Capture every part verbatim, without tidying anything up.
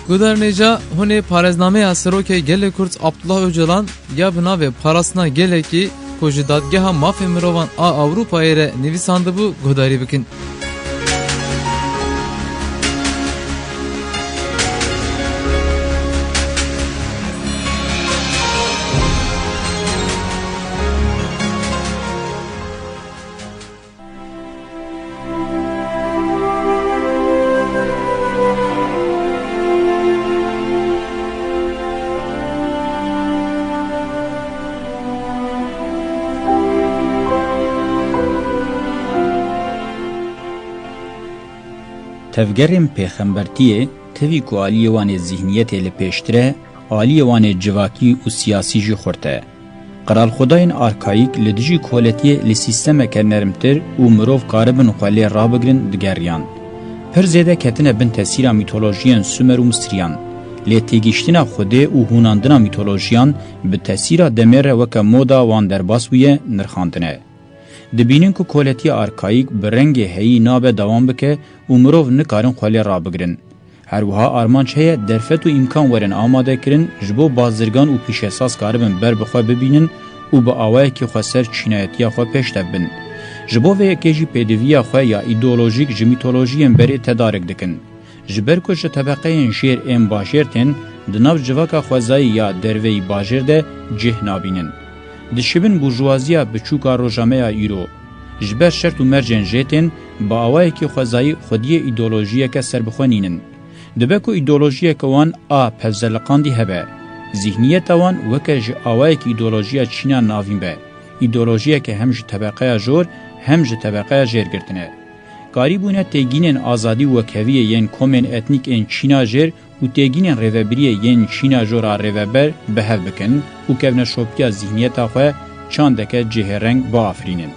Guhdarên hêja, hûn ê parêznameya Serokê Gelê Kurd Abdullah Ocalan ya bi navê Parastina Gelekî ku ji Dadgeha Mafê Mirovan a Ewropayê re nivîsandibû guhdarî bikin. Tevgerên pêxembertiyê, tevî ku aliyê wan ê zîhniyetê li pêştir e, aliyê wan ê civakî û siyasî jî xurt e. Qiralxwedayên arkayîk li dijî koletiyê li sîstemeke nermtir û mirov karibin xwe lê rabigirin digeriyan. Pir zêde ketine bin tesîra mîtolojiyên Sumer û Misiriyan. Lê têgihiştina Xwedê û hûnandina mîtolojiyan bi tesîra demê re weke moda wan derbas bûye, nirxandine. Dibînin ku koletiya arkayîk bi rengê heyî nabe dewam bike û mirov nikarin xwe lê rabigirin. Her wiha armanc heye derfet û îmkan werin amadekirin, ji bo bazirgan û pîşesaz karibin ber bi xwe bibînin û bi awayekî xweser çînayetiya xwe pêş de bibin. Ji bo vê yekê jî pêdiviya xwe ya îdeolojîk ji mîtolojiyên berê tedarik dikin. Ji ber ku ji tebeqeyên jêr ên bajêr tên, di nav civaka xwezayî ya derveyî bajêr de cih nabînin. Dişibin burjuwaziya biçûk a roja me ya îro. Ji ber şert û mercên jê tên, bi awayekî xwezayî xwediyê îdeolojiyeke serbixwe nînin. Dibe ku îdeolojiyeke wan a pevzeliqandî hebe. Zîhniyeta wan weke ji awayekî îdeolojiya Çîna navîn be. Îdeolojiyeke hem ji tebeqeya jor, hem ji tebeqeya jêr girtine. Karîbûne têgînên azadî û wekheviyê yên komên etnîk ên Çîna jêr û têgînên rêvebiriyê yên Çîna jor a rêveber bi hev bikin û kevneşopiya zîhniyeta xwe çandeke cihêreng biafirînin.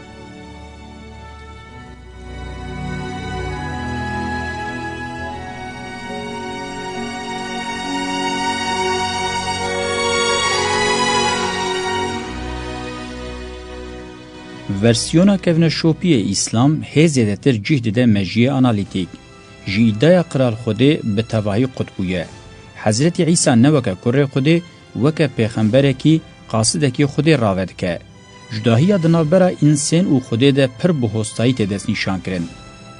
Versiyona kevneşopiyê Îslam hê zêdetir cih dide mejiyê analîtîk. Ji îdaya Qral Xwedê bi tevahî qut bûye. Hezretî Îsa ne weke kurê Xwedê, weke pêxemberekî, qasidekî Xwedê rave dike. Cudahiya di navbera însên û Xwedê de pir bi hostayî tê destnîşankirin.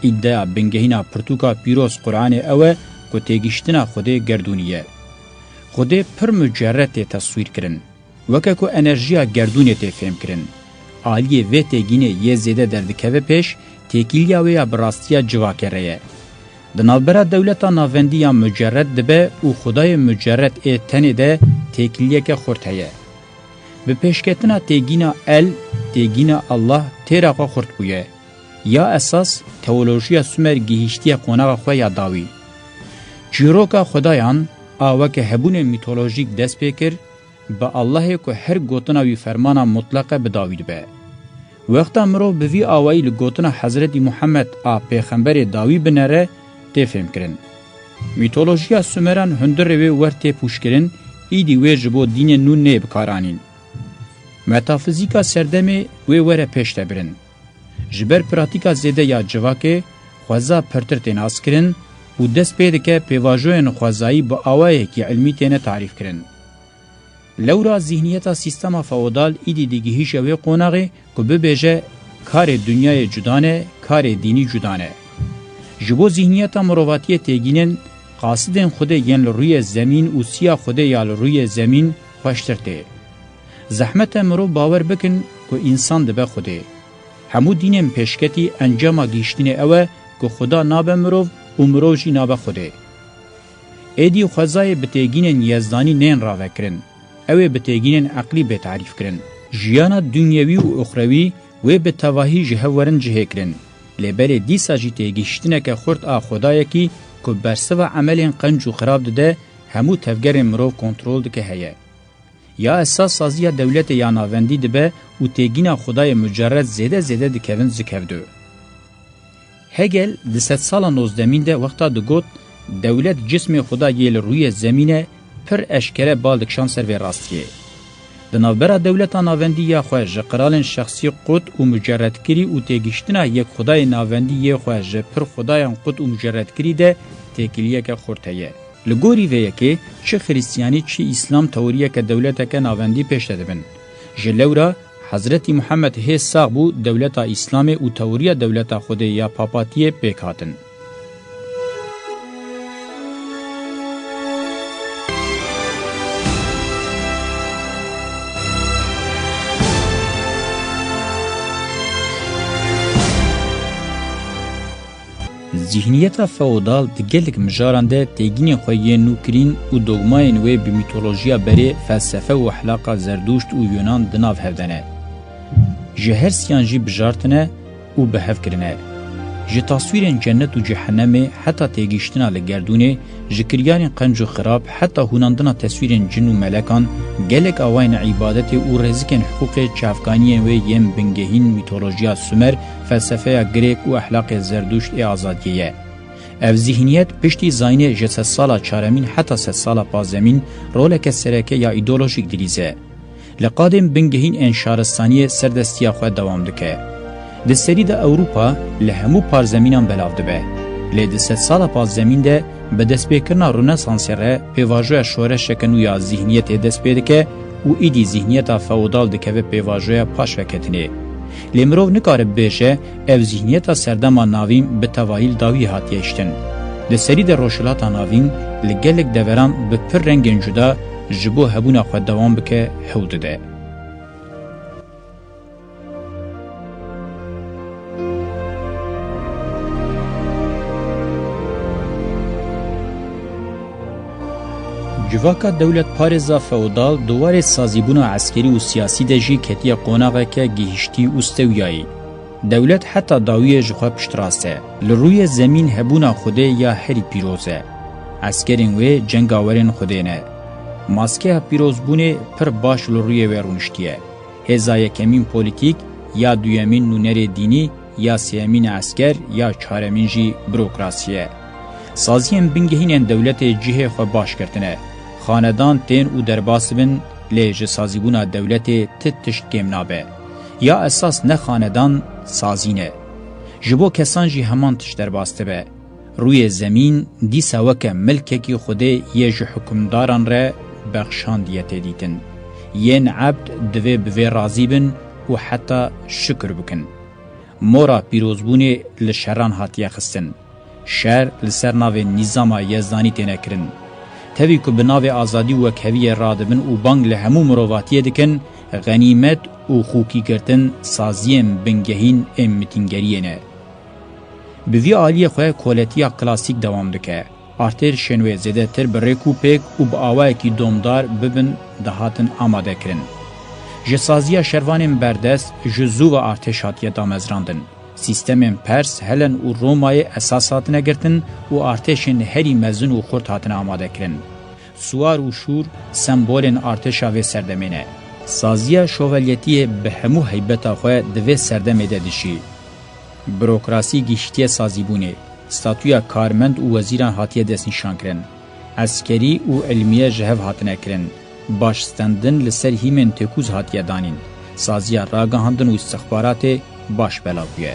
Îdeya bingehîna pirtûka pîroz Quranê ew e ku têgihiştina Xwedê gerdûnî ye. Xwedê pir mucerred tê teswîrkirin. Weke ku enerjiya gerdûnê tê fêmkirin. Aliyê vê têgînê yê zêde derdikeve pêş, têkiliya wê ya bi rastiya civakê re ye. Di navbera dewleta navendî ya mucerred dibe û Xwedayê mucerred ê tenê de têkiliyeke xurt heye. Bi pêşketina têgîna El, têgîna Allah têra xwe xurt bûye. Ya esas, teolojiya Sumer gihîştiye qonaxa xwe ya dawî. Çîroka Xwedayan a weke hebûnê mîtolojîk dest pê kir, bi Allahê ku her gotina wî fermana mutleq e bi dawî dibe. Wexta mirov bi vî awayî li gotina Hezretî Muhammed a pêxemberê dawî binere, tê fêmkirin. Mîtolojiya Sumeran hundirê wê wer tê pûçkirin, îdî wê ji bo dînê nû neyê bikaranîn. Metafizîka serdemê wê were pêş de birin. Ji ber pratîka zêde ya civakê, xweza pirtir tê naskirin û dest pê dike pêvajoyên xwezayî bi awayekî ilmî têne tarîfkirin. Lewra zîhniyeta sîstema feodal îdî digihîje wê qonaxê ku bibêje karê dinyayê cuda ne, karê dînî cuda ne. Ji bo zîhniyeta mirovatiyê têgînên qasidên Xwedê yên li rûyê zemîn û siya Xwedê ya li rûyê zemîn xweştir tê. Zehmet e mirov bawer bikin ku însan dibe Xwedê. Hemû dînên pêşketî encama gihiştinê ew e ku Xuda nabe mirov û mirov jî nabe Xwedê. Êdî xwezayê bi têgînên yezdanî nên ravekirin. Ew ê bi têgînên eqlî bê tarîfkirin. Jiyana dinyewî û uxrewî wê bi tevahî ji hev werin cihêkirin. Lê belê dîsa jî têgihiştineke xurt a Xwedayekî ku bersiva emelên qenc û xirab dide, hemû tevgerên mirov kontrol dike heye. Ya esas saziya dewletê ya navendî dibe û têgîna Xwedayê mucerred zêde zêde dikevin zikevdu. Hegel di sedsala nozdemîn de wexta digot, dewlet cismê Xuda yê li rûyê zemîn e, pir eşkere bal dikişand ser vê rastiyê. Di navbera dewleta navendî ya xwe ji qiralên şexsî qut û mucerredkirî û têgihiştina yek Xwedayê navendî yê xwe ji pir Xwedayan qut û mucerredkirî de têkiliyeke xurt heye. Li gorî vê yekê çi xirîstiyanî çi îslam teoriyeke dewleteke navendî pêş de dibin. Ji lewra Hezretî Muhammed hê sax bû dewleta îslamê û teoriya dewleta Xwedê ya papatiyê pêk hatin. Zîhniyeta feodal di gelek mijaran de têgînên xwe yên nû kirîn û dogmayên wê bi mîtolojiya berê, felsefe û ehlaqa Zerdûşt û Yunan di nav hev de ne. Ji Hersiyan jî bijartine û bi hev kirine. Ji taswîrên cennet û cehennemê heta têgihiştina li gerdûnê, ji kiryarên qenc û xirab heta hûnandina teswîrên cin û melekan, gelek awayên îbadetê û rêzikên hiqûqê çavkaniyên wê yên bingehîn mîtolojiya Sumer, felsefeya Grêk û ehlaqê Zerdûşt ê azadiyê ye. Ev zîhniyet piştî zayînê ji sedsala çaremîn heta sedsala pazdemîn roleke sereke ya îdeolojîk dilîze. Li qadên bingehîn ên şaristaniyê serdestiya xwe dewam dike. Di serî de Ewropa li hemû parzemînan belav dibe. Lê di sedsala pazdemîn de bi destpêkirina Ronesansê re pêvajoya şoreşeke nû ya zîhniyetê dest pê dike û îdî zîhniyeta feodal dikeve pêvajoya paşveketinê. Lê mirov nikare bibêje, ev zîhniyeta serdema navîn bi tevahî li dawiyê hatiye hiştin. Di serî de Rojhilata Navîn li gelek deveran bi pir rengên cuda ji bo hebûna xwe dewam bike hewl dide. Civaka dewletparêza feodal di warê sazîbûna eskerî û siyasî de jî ketiye qonaxeke gihiştî û stewiyayî. Dewlet heta dawiyê ji xwe piştrast e. Li rûyê zemîn hebûna Xwedê ya herî pîroz e. Eskerên wê cengawerên Xwedê ne. Maskeya pîrozbûnê pir baş li rûyê wê rûniştiye. Hêza yekemîn polîtîk, ya duyemîn nûnerê dînî, ya sêyemîn esker, ya çaremîn jî burokrasî ye. Saziyên bingehîn ên dewletê cihê xwe baş girtine. Xanedan tên û derbas dibin, lê ji sazîbûna dewletê ti tişt kêm nabe. Ya esas ne xanedan, sazî ne. Ji bo kesan jî heman tişt derbas dibe. Rûyê zemîn dîsa weke milkekî Xwedê yê ji hukimdaran re bexşandiye tê dîtin. Yên ebd divê bi vê razî bin û heta şikir bikin. Mora pîrozbûnê li şeran hatiye xistin. Şer li ser navê nîzama yezdanî têne kirin. Tevî ku bi navê azadî û wekheviyê radibin û bang li hemû mirovatiyê dikin, xenîmet û xûkî girtin saziyên bingehîn ên mitîngeriyê ne. Bi vî aliyê xwe koletiya klasîk dewam dike. Artêşên wê zêdetir bi rêk û pêk û bi awayekî domdar bibin dihatin amade kirin. Ji saziya şervanên berdest ji zû ve artêş hatiye damezrandin. Sîstemên Pers, Helen û Romayê esas hatine girtin û artêşên herî mezin û xurt hatine amade kirin. Siwar û şûr sembolên artêşa vê serdemê ne. Saziya şoveliyetiyê bi hemû heybeta xwe di vê serdemê de dişî. Burokrasî gihiştiye sazîbûnê. Statûya karmend û wezîran hatiye destnîşankirin. Eskerî û ilmiye ji hev hatine kirin. Baş stendin li ser hîmên têkûz hatiye danîn. Saziya ragihandin û îstixbaratê baş belav bûye.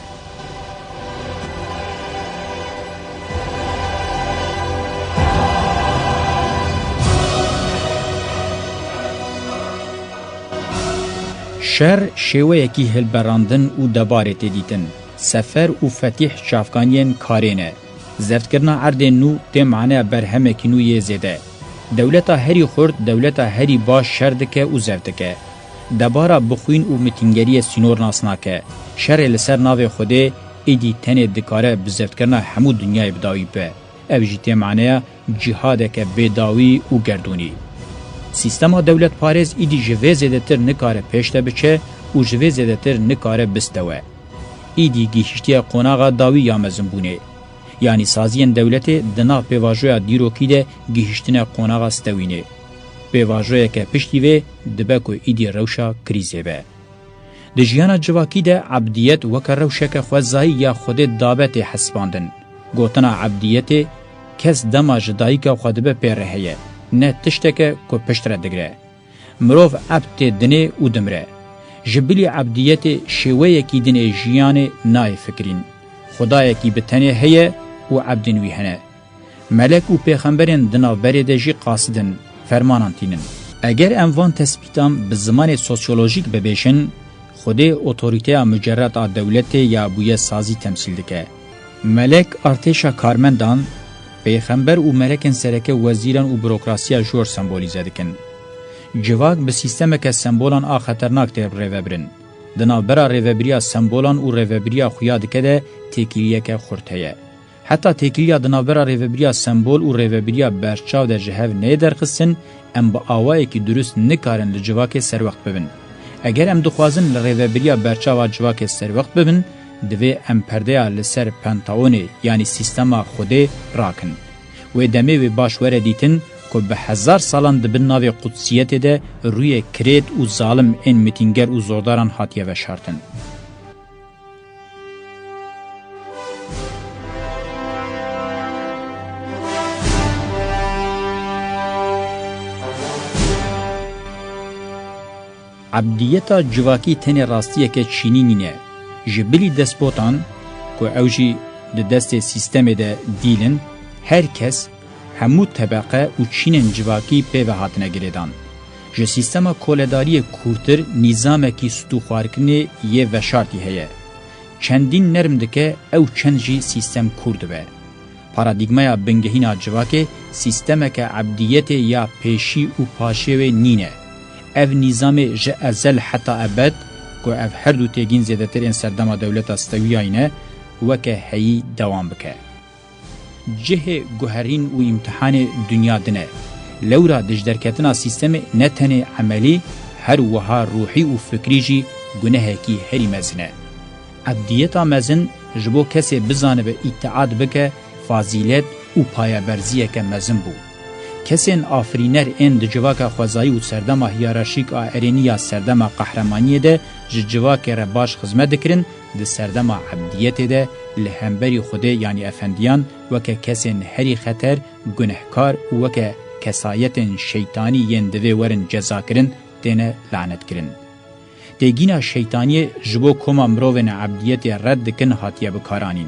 Şer şêweyekî hilberandin û debarê tê dîtin. Sefer û fetîh çavkaniyên karê ne. Zevtkirina erdên nû tê maneya berhemekî nû yê zêde. Dewleta herî xurt, dewleta herî baş şer dike û zev dike. Debara bixwîn û mitîngeriyê sînor nas nake. Şerê li ser navê Xwedê êdî tenê dikare bi zevtkirina hemû dinyayê bi dawî bibe. Ev jî tê maneya cîhadeke bêdawî û gerdûnî. Sîstema dewletparêz êdî ji vê zêdetir nikare pêş de biçe û ji vê zêdetir nikare bistewe. Êdî gihîştiye qonaxa dawî ya mezinbûnê. Yanî saziyên dewletê di nav pêvajoya dîrokî de gihîştine qonaxa stewînê. Pêvajoyeke piştî vê dibe ku êdî rewşa krîzê be. Di jiyana civakî de ebdiyet weke rewşeke xwezayî ya Xwedê dabe tê hesibandin. Gotina ebdiyetê kes dema ji dayika xwe dibe pê re heye, ne tişteke ku pişt re digre. Mirov ebd tê dinê û dimre. Ji bilî ebdiyetê şêweyekî din ê jiyanê nayê fikirîn. Xwedayekî bi tenê heye û ebdên wî hene. Melek û pêxemberên di navberê de jî qasidin, fermanan tînin. Eger em van tespîtan bi zimanê sosyolojîk bibêjin, Xwedê otorîteya mucerred a dewletê ya bûye sazî temsîl dike. Melek artêşa karmendan, pêxember û melekên sereke wezîran û burokrasiya jor sembolîze dikin. Civak bi sîstemeke sembolan a xeternak tê rêvebirin. Di navbera rêvebiriya sembolan û rêvebiriya xuya dike de têkiliyeke xurt heye. Heta têkiliya di navbera rêvebiriya sembol û rêvebiriya berçav de ji hev neyê derxistin, em bi awayekî dirust nikarin li civakê serwext bibin. Eger em dixwazin li rêvebiriya berçav a civakê serwext bibin, divê em perdeya li ser Pentaonê, yanî sîstema Xwedê, rakin. Wê demê wê baş were dîtin ku bi hezar salan di bin navê qudsiyetê de rûyê kirêt û zalim ên mitînger û zordaran hatiye veşartin. Ebdiyeta civakî tenê rastiyeke çînî nîne. Ji bilî despotan, ku ew jî di destê sîstemê de dîl in, her kes, hemû tebeqe û çînên civakî pê ve hatine girêdan. Ji sîstema koledariyê kûrtir nîzamekî stûxwarkirinê yê veşartî heye. Çendîn nerm dike, ew çend jî sîstem kûr dibe. Paradîgmaya bingehîn a civakê sîstemeke ebdiyetê ya pêşî û paşê wê nîne. Ev nîzamê ji ezel heta ebed, ku ev her du têgîn zêdetirên serdema dewleta stewiyayî ne, weke heyî dewam bike. Cihê guherîn û îmtihanê dinya din e. Lewra dijderketina sîstemê ne tenê emelî, her wiha ruhî û fikrî jî gunehekî herî mezin e. Ebdiyeta mezin ji bo kesê bizanibe îteat bike, fazîlet û payeberziyeke mezin bû. Kesên afirîner ên di civaka xwezayî û serdema hiyerarşîk a erênî ya serdema qehremaniyê de ji civakê re baş xizmet dikirin, di serdema ebdiyetê de li hemberî Xwedê yanî efendiyan weke kesên herî xeter, gunehkar û weke kesayetên şeytanî yên divê werin cezakirin, têne lanetkirin. Têgîna şeytaniyê ji bo koma mirovên ebdiyetê red dikin hatiye bikaranîn.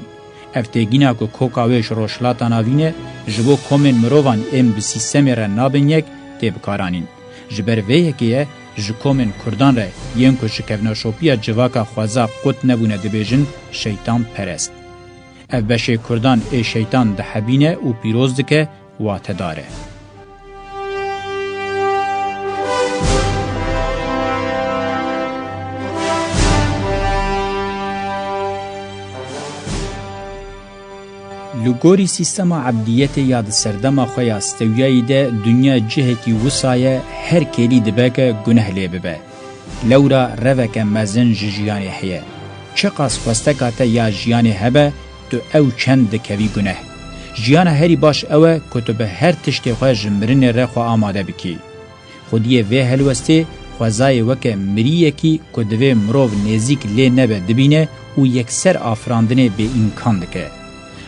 Ev têgîna ku koka wê ji Rojhilata Navîn e, ji bo komên mirovan ên bi sîstemê re nabin yek, tê bikaranîn. Ji ber vê yekê ye ji komên Kurdan re yên ku ji kevneşopiya civaka xweza qut nebûne dibêjin şeytan perest. Ev beşê Kurdan ê şeytan dihebîne û pîroz dike, watedar e. Li gorî sîstema ebdiyetê ya di serdema xwe ya stewiyayî de dinya cihekî wisa ye, her kêlî dibe ke guneh lê bibe. Lewra reveke mezin ji jiyanê heye. Çiqas xwesteka te ya jiyanê hebe, tu ew çend dikevî guneh. Jiyana herî baş ew e ku tu bi her tiştê xwe ji mirinê re xwe amade bikî. Xwediyê vê helwestê xwezayê weke miriyekî ku divê mirov nêzîk lê nebe dibîne û yekser afirandinê bêîmkan dike.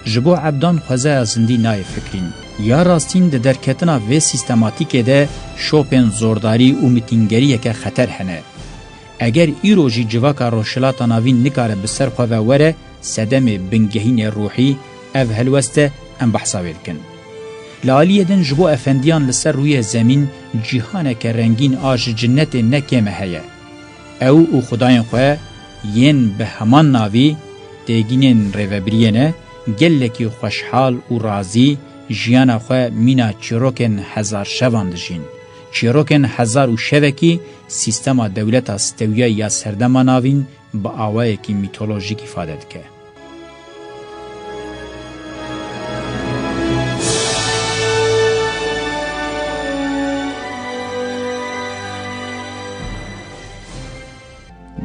Ji bo ebdan xwezaya zindî nayê fikrîn. Ya rastîn di derketina vê sîstematîkê de şopên zordarî û mitîngeriyeke xeter hene. Eger îro jî civaka Rojhilata Navîn nikare bi ser xwe ve were, sedemê bingehînê ruhî, ev helwest e, em behsa wê dikin. Li aliyê din ji bo efendiyan li ser rûyê zemîn cîhaneke rengîn a ji cinnetê ne kêm e heye. Ew û xwedayên xwe yên bi heman navî têgînên rêvebiriyê ne, gelekî xweşhal û razî jiyana xwe mîna çîrokên hezar şevan dijîn. Çîrokên hezar û şevekî sîstema dewleta stewiyayî ya serdema navîn bi awayekî mîtolojîk îfade dike.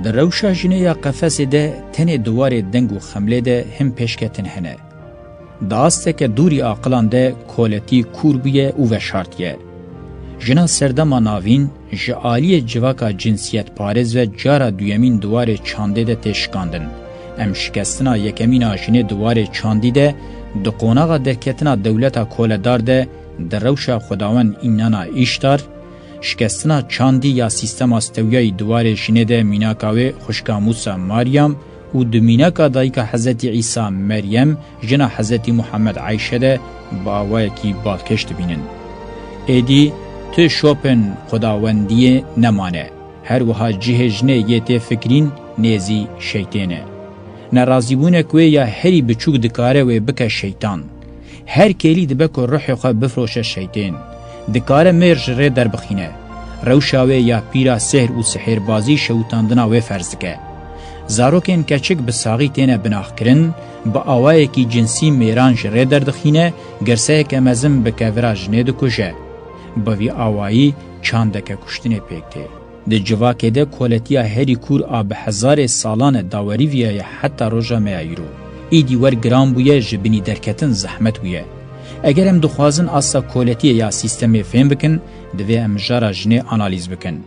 Di rewşa jinê ya qefesê de tenê di warê deng û xemlê de hin pêşketin hene. Di asteke dûrî aqilan de koletî kûr bûye û veşartiye. Jina serdema navîn ji aliyê civaka cinsiyetparêz ve cara duyemîn di warê çandê de tê şikandin. Em şikestina yekemîn a jinê di warê çandî de, di qonaxa derketina dewleta koledar de, di rewşa xwedawend Înana Îştar, şikestina çandî ya sîstema stewiyayî di warê jinê de mînaka wê xwişka Mûsa Maryam û di mînaka dayika Hezretî Îsa Meryem, jina Hezretî Muhammed Eyşe de bi awayekî balkêş dibînin. Êdî tu şopên xwedawendiyê nemane. Her wiha cihê jinê yê tê fikirîn nêzî şeytê ne. Nerazîbûnek wê ya herî biçûk dikare wê bike şeytan. Her kêlî dibe ku ruhê xwe bifroşe şeytên. Dikare mêr ji rê derbixîne. Rewşa wê ya pîra sihr û sihêrbazî şewitandina wê ferz dike. Zarokên keçik bi saxî têne binaxkirin, bi awayekî cinsî mêran ji rê derdixîne, girseyeke mezin bi kevira jinê dikuje. Bi vî awayî çandeke kuştinê pêk tê. Di civakê de koletiya herî kûr a bi hezarê salan e dawerî viyaye heta roja me ya îro. Îdî wer giran bûye, ji binî derketin zehmet bûye. Eger em dixwazin asta koletiyê ya sîstemê fêm bikin, divê em mijara jinê analîz bikin.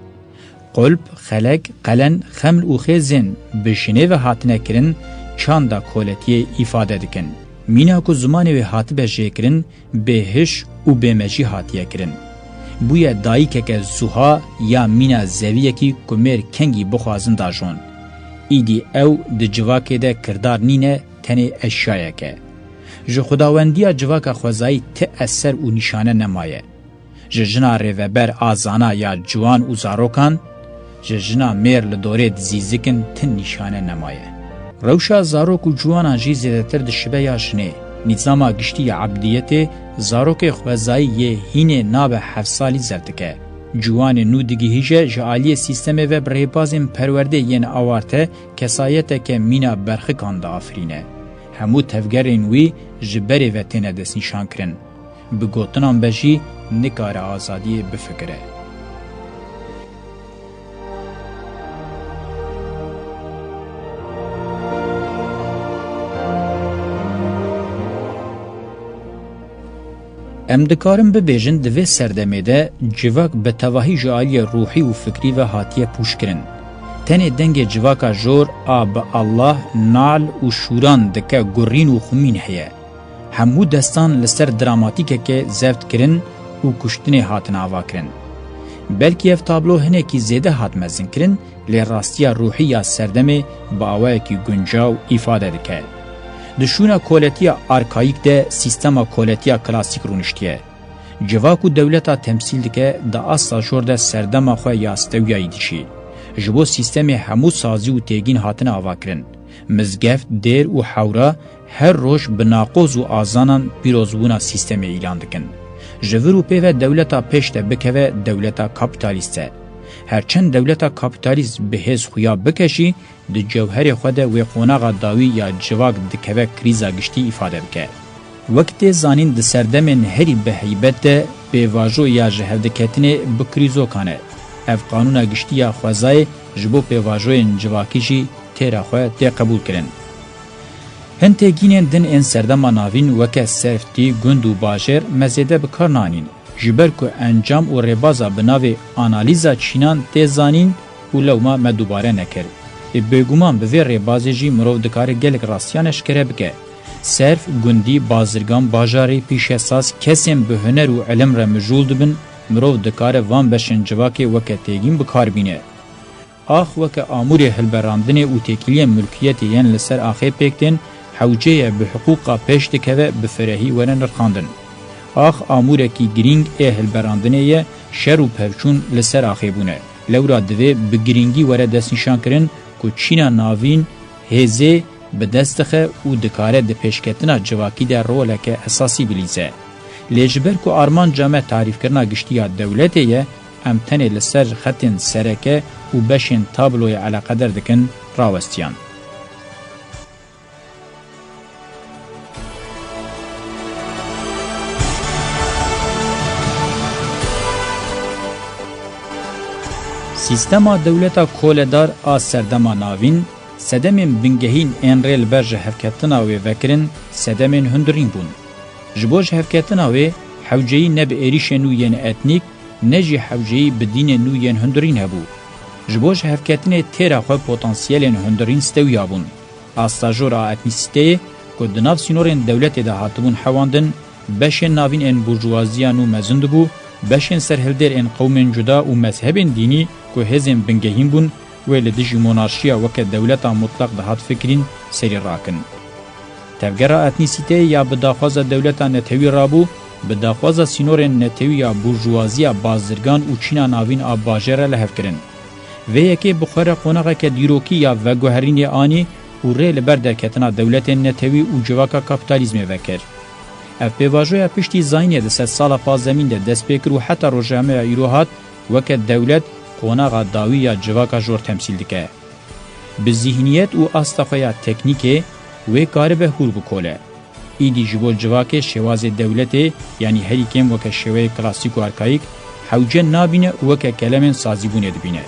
Qulp, xelek, qelen, xeml û xêzên bi jinê ve hatine kirin, çanda koletiyê îfade dikin. Mîna ku zimanê wê hatibe jêkirin, bêhiş û bêmejî hatiye kirin. Bûye dayikeke zuha ya mîna zeviyekî ku mêr kengî bixwazin dajon. Îdî ew di civakê de kirdar nîne, tenê eşyayek e. Ji xudawendiya civaka xwezayî ti eser û nîşane nemaye. Ji jina rêveber a zana ya ciwan û zarokan, ji jina mêr li dorê dizîzikin ti nîşane nemaye. Rewşa zarok û ciwanan jî zêdetir dişibe ya jinê. Nîzama giştî ya ebdiyetê, zarokê xwezayî yê hînê nabe heft salî zev dike. Ciwanê nû digihîje ji aliyê sîstemê ve bi rêbazên perwerdê yên awarte kesayeteke mîna berxikan diafirîne. Hemû tevgerên wî ji berê ve têne destnîşankirin. Bi gotinan be jî nikare azadiyê bifikire. Em dikarin bibêjin, di vê serdemê de civak bi tevahî ji aliyê ruhî û fikrî ve hatiye pûçkirin. Tenê dengê civaka jor a bi Allah, nal û şûran dike gurîn û xumîn heye. Hemû destan li ser dramatîkeke zeft kirin û kuştinê hatin avakirin. Belkî ev tablo hinekî zêde hat mezinkirin, lê rastiya ruhî ya serdemê bi awayekî guncaw îfade dike. Di şûna koletiya arkayîk de sîstema koletiya klasîk rûniştiye. Civak û dewleta temsîl dike, di asta jor de serdema xwe ya stewiyayî diçî. Ji bo sîstemê hemû sazî û têgîn hatine avakirin. Mizgeft, dêr û hewra her roj bi naqoz û azanan pîrozbûna sîstemê îlan dikin. Ji vir û pê ve dewleta pêş de bikeve dewleta kapîtalîst e. Her çend dewleta kapîtalîst bi hêz xuya bike jî, di cewherê xwe de wê qonaxa dawî ya civak dikeve krîza giştî îfade bike. Wek tê zanîn, di serdemên herî bi heybet de pêvajo ya ji hevdiketinê bi krîzokan e. Ev qanûna giştî ya xwezayê ji bo pêvajoyên civakî jî têra xwe tê qebûlkirin. Hin têgînên din ên serdema navîn weke serftî, gund û bajêr me zêde bi kar nanîn. Ji ber ku encam û rêbaza bi navê analîza çînan tê zanîn û lewma me dubare nekir. Ê bêguman bi vê rêbazê jî mirov dikare gelek rastiyan eşkere bike. Serf, gundî, bazirgan, bajarî, pîşesaz, kesên bi huner û ilim re mijûl dibin, mirov dikare van beşên civakê weke têgîn bi kar bîne. Ax weke amûrê hilberandinê û têkiliyên milkiyetê yên li ser axê pêk tên, hewcê ye bi hiqûqa pêş dikeve bi firehî were nirxandin. Ax amûrekî girîng ê hilberandinê ye, şer û pevçûn li ser axê bûne. Lewra divê bi girîngî were destnîşankirin ku çîna navîn hêzê bi dest dixe û dikare di pêşketina civakî de roleke esasî bilîze. Lê ji ber ku armanca me tarîfkirina giştî ya dewletê ye, em tenê li ser xetên sereke û beşên tabloyê eleqeder dikin rawestiyan. Sîstema dewleta koledar a serdema navîn, sedemên bingehîn ên rê li ber ji hevketina wê vekirin, sedemên hundirîn bûn. Ji bo ji hevketina wê, hewceyî ne bi êrîşên nû yên etnîk, ne jî hewceyî bi dînên nû yên hundirîn hebû. Ji bo ji hevketinê têra xwe potansiyelên hundirîn stewiyabûn. Asta jor a etnîsîteyê ku di nav sînorên dewletê de hatibûn hewandin, beşên navîn ên burjuwaziya nû mezin dibû, beşên serhildêr ên qewmên cuda û mezhebên dînî ku hêzên bingehîn bûn, wê li dijî monarşiya weke dewleta mutlaq dihat fikirîn serî rakin. Tevgera etnîsîteyê ya bi daxwaza dewleta netewî rabû, bi daxwaza sînorên netewî ya burjuwaziya bazirgan û çîna navîn a bajêr re li hev kirin. Vê yekê bi xwe re qonaxeke dîrokî ya veguherînê anî û rê li ber derketina dewletên netewî û civaka kapîtalîzmê vekir. Ev pêvajoya piştî zayînê di sedsala pazdemîn de dest pê kir û heta roja me ya îro hat weke dewlet qonaxa dawî ya civaka jor temsîl dike. Bi zîhniyet û asta xwe ya teknîkê wê karibe hûr bikole. Îdî ji bo civakê şêwazê dewletê, yanî herî kêm weke şêweyê klasîk û arkayîk, hewce nabîne û weke kelemên sazîbûnê dibîne.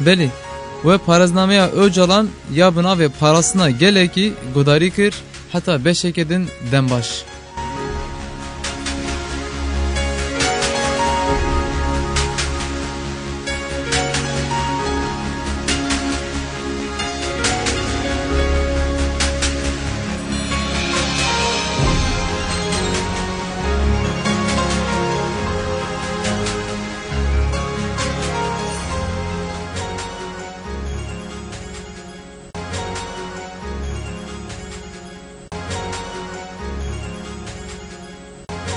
Belê, we parêznameya Ocalan ya bi navê Parastina Gelekî guhdarî kir, heta beşeke din dem baş.